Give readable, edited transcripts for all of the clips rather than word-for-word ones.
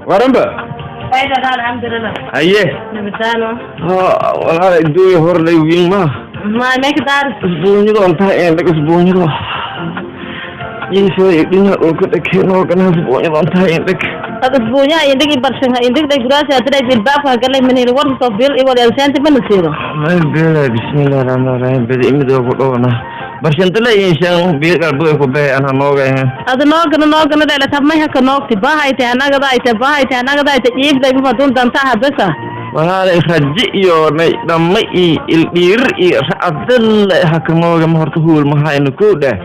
Waranba. Alxamdulilah. Haye. Nabadaano. Walaal, adduunya hor lay wiin ma. Ma meeka daar? Isbuunyado antahay een dhag isbuunyado. Yiisoo dhina dhulka dhakeen oo ganaha isbuunyado antahay een dhag. Ad isbuunya indhigi barshan indhig guraasi hadday bilbaabka galay manil war soo bil iwal elsanta mana siido. May bela, bismillahi rahmaani rahiim, bedi imidoo ku dhowna. Barshantala inshaan biyo qalbo ku bee ana nooga. Ad noogana noogana dheela tabmay haka noogti bahayte anagada ayte bahayte anagada ayte iibday ma dun danta habesa. Walaalay, raji iyo nay dhamma iyo ildhiir iyo racadal haka nooga ma horta huul mahayno kow dheh.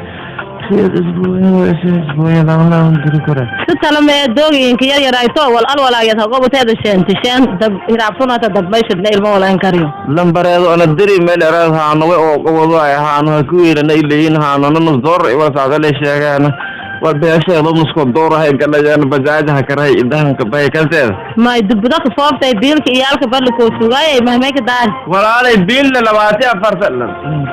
Sideed isbuunya isbuunya lama diri kara. Si tala mee doogiyinka yar yarayto wal al walaayad hagobateeda sheenti sheen dab hiraabsunata dabmayshidna ilmo walaan kariyo. Lambareedo ana diri meel eraad haano way oo qowado ay haano ha ku weelana ileeyin haano nus door iwal saadale sheegaan war beesheedo nusko door hay galayaan bajaaj ha karay idahanka bay kalteed. May dubada ka fooftay biilka iyaalka balli koo sugaayay mahmay ka daar? Walaalay, biilna 24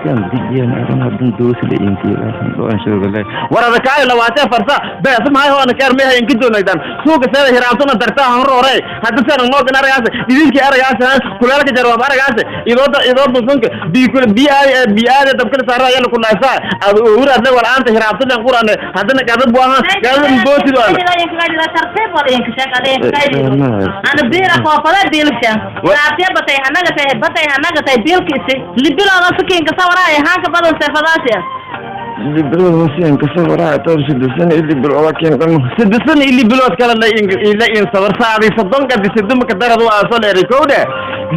kan diyan aran hadan doosle intii doon sheegale war adakaay 24 bees mahay hoona keer mehay inki doonaydan suuga seeda hiraantuna dartaa han roore hadda sana noogan aragaas idinki aragaas kuleelka jarwaab aragaas idooda idooda sunka biikul biyaa biyaa dabkala saara yalla kulaysa ad uuraad la walaanta hiraantuna quraan haddana gadad buaha gadad booti doona. Ana biira koofada biilsha raabtiya batay hanaga tahay batay hanaga tahay biilkiisi libilooda sikiinka sawaraaya haanka badan seefadaasiya. Libilood hoosin ka sawaraa toor sidesan ili bilood keen dhan sidesan ili bilood kala la in ila in sawar saadi soddonka disiduma ka darad waa soo dheeray kowdhe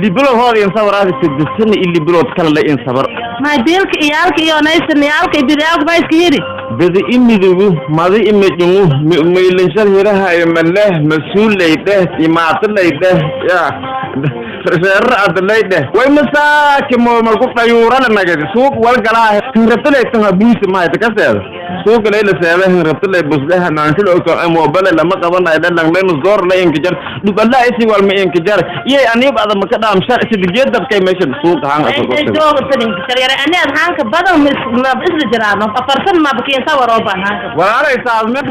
libilood hood in sawaraadi sidesan ili bilood kala la in sabar. May biilka iyaalka iyo naysan iyaalka bidiyaalka ma iska yiri. Bedi imidugu madi imidhungu maylanshal hirahayo maleh mas-uulay dheh imaatolay dheh ya reer adlay dheh way masaaki malku dhayuurana nagadi suuq walgalaa hinrabtalay tan habuusi mahayta kaseeda suuqa layla seeda hinrabtalay busleha naanshil oo mobile lama qabanayo dhalanglenu zoor la inkajar dhubala isi walma inkajar iyay aniib ada maka dhaamshan sidigeed dabkay meesha suuqa haan Aniad haanka badan ma isla jiraano afarsan mabakiin sawar oo baan haanka. Walaalay saadme.